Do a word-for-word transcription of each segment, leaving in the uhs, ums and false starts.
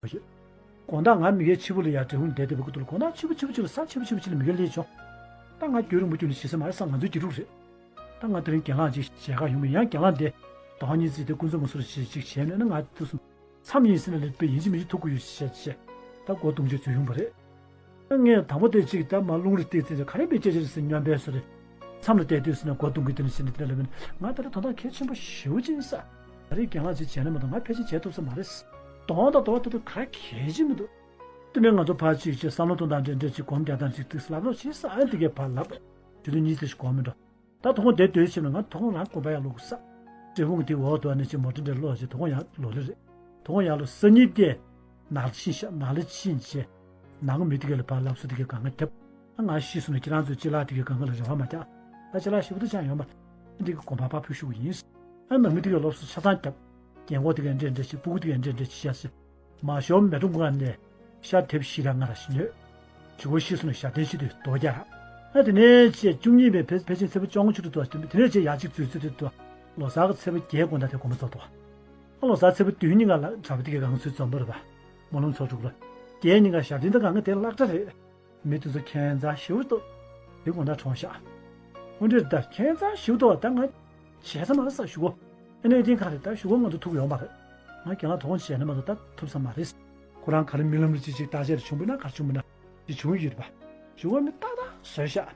དགོངས་དག་ང་མི་ཡའི་ཕྱི་པོ་ལ་ཡར་འབྲས་སྤུངས་བསྡད་བསྡད་པའི་སྐབས་དུ་ལ་དགོངས་དག་ཕྱི་པོ་ཕྱི་པོ་ཅིག་ལ་ས་ཆེ་པོ་ཆེ་པོ་ཅིག་ལ་མི་ཡ་སླེབས་བྱུང་། ད་ང་རྒྱུན་རིང་པོ་རྒྱུན་ལ་བྱེད་ས་མ་རེད་ས། ང་ཚོའི་དགེ་ཕྲུག་རེད། ད་ང་དེ་རིང་གྱེན་ལངས་ཅིག་མཇལ་ཁ་ཡོང་མི་ཡང་གྱེན་ལངས་དེ་དོ་སྙིང་རྩིས་དེ་ཀུན་རྫོབ་མ་སོར་ཞིག་ཅིག་བྱས་ནས་ན་ང་ཐུག་སོང་། མཚམས་ཡིན་ཟེར་ན་ལས་པའི་ཡིན་གཅིག་མིན་གཅིག་ཐུག་གི་ཡོད་ཞེས་བཤད་བྱས། ད་སྒོ་རྡུང་རྒྱུ་ཚོད་ཡོང་པ་རེད། ངས་དང་པོ་དེ་གཅིག་ད་མ་རླུང་རེ་བཏེག་ཚེ་ག་རེ་བེད་སྤྱད་ཅེས་ཟེར་སྙོན་པའི་སོ་རེད། མཚམས་ལ་བལྟས་དུས་ཟེར་ན་སྒོ་རྡུང་གི་དེ་ནི་ཟེར་ནས་དེ་ལ་མིན་ང་ད་རེ་དོན་དག་གལ་ཆེན་པོ་ཞེ་པོ་ཅིག་ཡིན་ས། ད་རེས་གྱེན་ལངས་ཅིག་བྱས་ན་མ་གཏོགས་ང་ཕལ་ཆེར་བྱས་ཐུབ་ས་མ་རེད། དོང་དང་དོ་དེ་དུ་ག་གལ་ཆེ་མི་འདུག་དེ་ནས་ང་ཚོ་ཕར་གཅིག་བྱས་བསམ་བློ་གཏོང་སྟངས་འདྲ་འདྲ་ཅིག་སྒོམ་རྒྱག་སྟངས་ཅིག་ཏིག་ལབ་ལོག་བྱེད་ས་ཨ་འདི་གས་ཕར་ལབ། ཇུས་འདི་གཉིས་ཚེ་ཞིག་གོ་མི་འགྲོ། ད་དོ་དགོང་དེ་སྡོད་ཕྱིན་ན་ང་དོ་དགོང་རང་དགོན་པ་ཡར་ལོག་དགོས་ས། འབྲས་སྤུངས་དེ་འོག་ཏུ་ཨ་ནི་ཅིག་མོ་ཊ་འདྲ་ལོག་ཅིག་དོ་དགོང་ཡར་ལོག་ལེ་རེད། དོ་དགོང་ཡར་ལོག་སང་ཉིན་དེ་ནག་ལ་ཕྱིན་ཤག་ནག་ལ་ཕྱིན་བྱས། ནང་མི་དེ་ག་ལ་ཕར་ལབ་སོ་དེ་ག་གང་ག་རྒྱབ། ཨ་ང་ཤི་སོང་ན་ཁྱེད་རང་ཚོའི་ཅི་ལག་དེ་ག་གང་ག་ལ་རེ་བ་མ་རྒྱག་ད་ཅི་ལག་ཞིབ་ཏུ་ཅང་ཡོད་མ་རེད། འདི་ག་དགོན་པ་ཕར་ཕུལ་ཞུ་གི་ཡིན། ཨ་ནང་མི་དེ་ག་ལོབས་སོ་ཆ་ཚང་རྒྱབ། རྒན་གོག་དེ་ག་འདྲེ་འདྲེ་ཞིག་སྤུ་གུ་དེ་ག་འདྲེ་འདྲེ་ཞིག་ཤ་ཞིག་མ་ཤོམ་མེ་ཏོག་ངུ་ནས་ཤ་དེབ་བཞི་ར་ལྔ་ར་ཞིག་ཉོས། ཇུ་གོ་ཤི་སོང་ན་ཞབས་བརྟན་ཆེད་དུ་རྡོ་རྒྱག་ཨ་དེ་ནས་བཅས་བཅུ་གཉིས་པའི་ཕལ་ཕལ་ཆེར་ཚེས་པ་བཅོ་ལྔ་ཆུ་ཚོད་དུ་དེ་ནས་བཅས་ཡར་གཅིག་འཛུལ་ཚུལ་དུ་དུ་ལོ་གསར་གྱི་ཚེས་པ་བརྒྱད་དགོང་དག་དེ་དགོང་མོ་རྫོགས་འདུག་ཨ་ལོ་གསར་ཚེས་པ་བདུན་ཉིན་ག་ལ་གྲྭ་པ་དེ་གའི་གང་ཚུལ་འཛོམས་པ་རེད་པ། སྨོན་ལམ་ཚོགས་གྲུབ་ལ། བརྒྱད་ཉིན་ག་ཞབས་བརྟན་དང་གང་ག་དེ་བརླག་འདྲ་རེད། མི་དེ་ཚོ་ཁྱད་མཚར་ཞེ་པོ་འདུག་དེ་དགོང་དག་གྲོངས་ཤག་དངོས་འབྲེལ་ད་ཁྱད་མཚར་ཞེ་པོ་འདུག་ད་ང་བྱས་ས་མ་རེད་ས་ཞུ་གོ་ཨ་ནི་དེ་ག་རེད་ད་ཞུ་གོ་ང་ཚོ་ཐུག་ཡོང་མ་རེད། ང་རྒན་ལགས་དོ་དགོང་བྱས་ན་མ་གཏོགས་ད་ཐུབ་ས་མ་རེད། ཁོ་རང་ག་རེ་རྨི་ལམ་རེ་ཅིག་ཅིག་བརྟག་དཔྱད་རེ་བྱུང་བས་ན་ག་རེ་བྱུང་བས་ན་ཅིག་བྱུང་ཡོད་རེད་པ། ཞུ་གོ་མི་ཏག་ཏག་བཟོས་ཤག་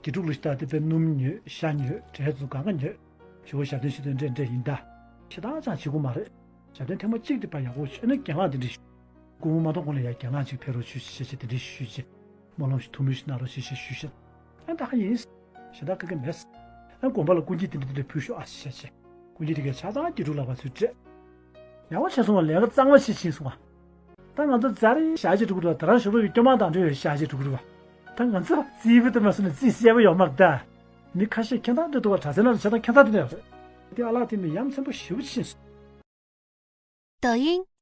དགེ་ཕྲུག་ལ་ལྟ་དེ་དཔེ་སྣུམ་ཉོས་ཤ་ཉོས་འབྲས་བཙོང་གང་ག་ཉོས། ཞུ་གོ་ཞབས་བརྟན་ཞུ་དོན་འདྲེ་འདྲེ་ཡིན་ད། ཤ་སྟག་ཅང་བྱེད་དགོས་མ་རེད། ཞབས་བརྟན་ཐེངས་མ་གཅིག་དེ་ཕར་ཡག་པོ་ཞུས་ན་རྒན་ལགས་དེ་འདྲ་ཞུ། སྐུ་ངོ་མ་གཏོང་གོང་ལ་ཡ་རྒན་ལགས་ཅིག་ཕེབས་རོགས་ཞུ་ཞེས་བྱས་དེ་འདྲ་ཞུས་བྱས། སྨོན་ལམ་ཞིག་ཐུགས་སྨོན་ཞིག་གནང་རོགས་ཞེས་ཞེས་ཞུས་བྱས། ཨ་ད་ག་ཡིན། ཞེ་དྲག་ག་གེ་མེད། ཨ་དགོན་པ་ལ་སྐུ་འགྱེད་དེ་འདྲ་དེ་འདྲ་ཕུལ་ཤོག་ཨ་ཞེས་བྱས། སྐུ་འགྱེད་དེ་གའི་ཆ་ཚང་དགེ་ཕྲུག་ལག་པ་ཚུར་སྤྲད། ཡག་པོ་བྱས་སོང་བ་ལས་ཀ་གཙང་མ་ཞིག་ཕྱིན་སོང་བ། ད་ང་ཚོ་ཛ་རེ་ཞག་ཅིག་འགྲོ་གི་འདུག་ད་རང་ཞོགས་པ་ཡི་སྐྱོ་མ་དང་འདྲ་བའི་ཞག་ཅིག་འགྲོ་གི་འདུག་ད་ང་ཚོ་རྩིས་པ་དེ་མ་སོང་ནས་རྩིས་གསལ་པོ་ཡོད་མ་རེད་ད། མི་ཁ་ཤས་ཁྱད་མཚར་འདྲ་འདུག་བ་གྲྭ་ཚན་ནང་ལ་བྱས་ཙང་ཁྱད་མཚར་དེ་འདྲ་ཡོད་རེད། དེ་ཨ་ལགས་དེ་མི་ཡ་མཚན་པོ་ཞེ་པོ་ཕྱིན་སོང་། 抖音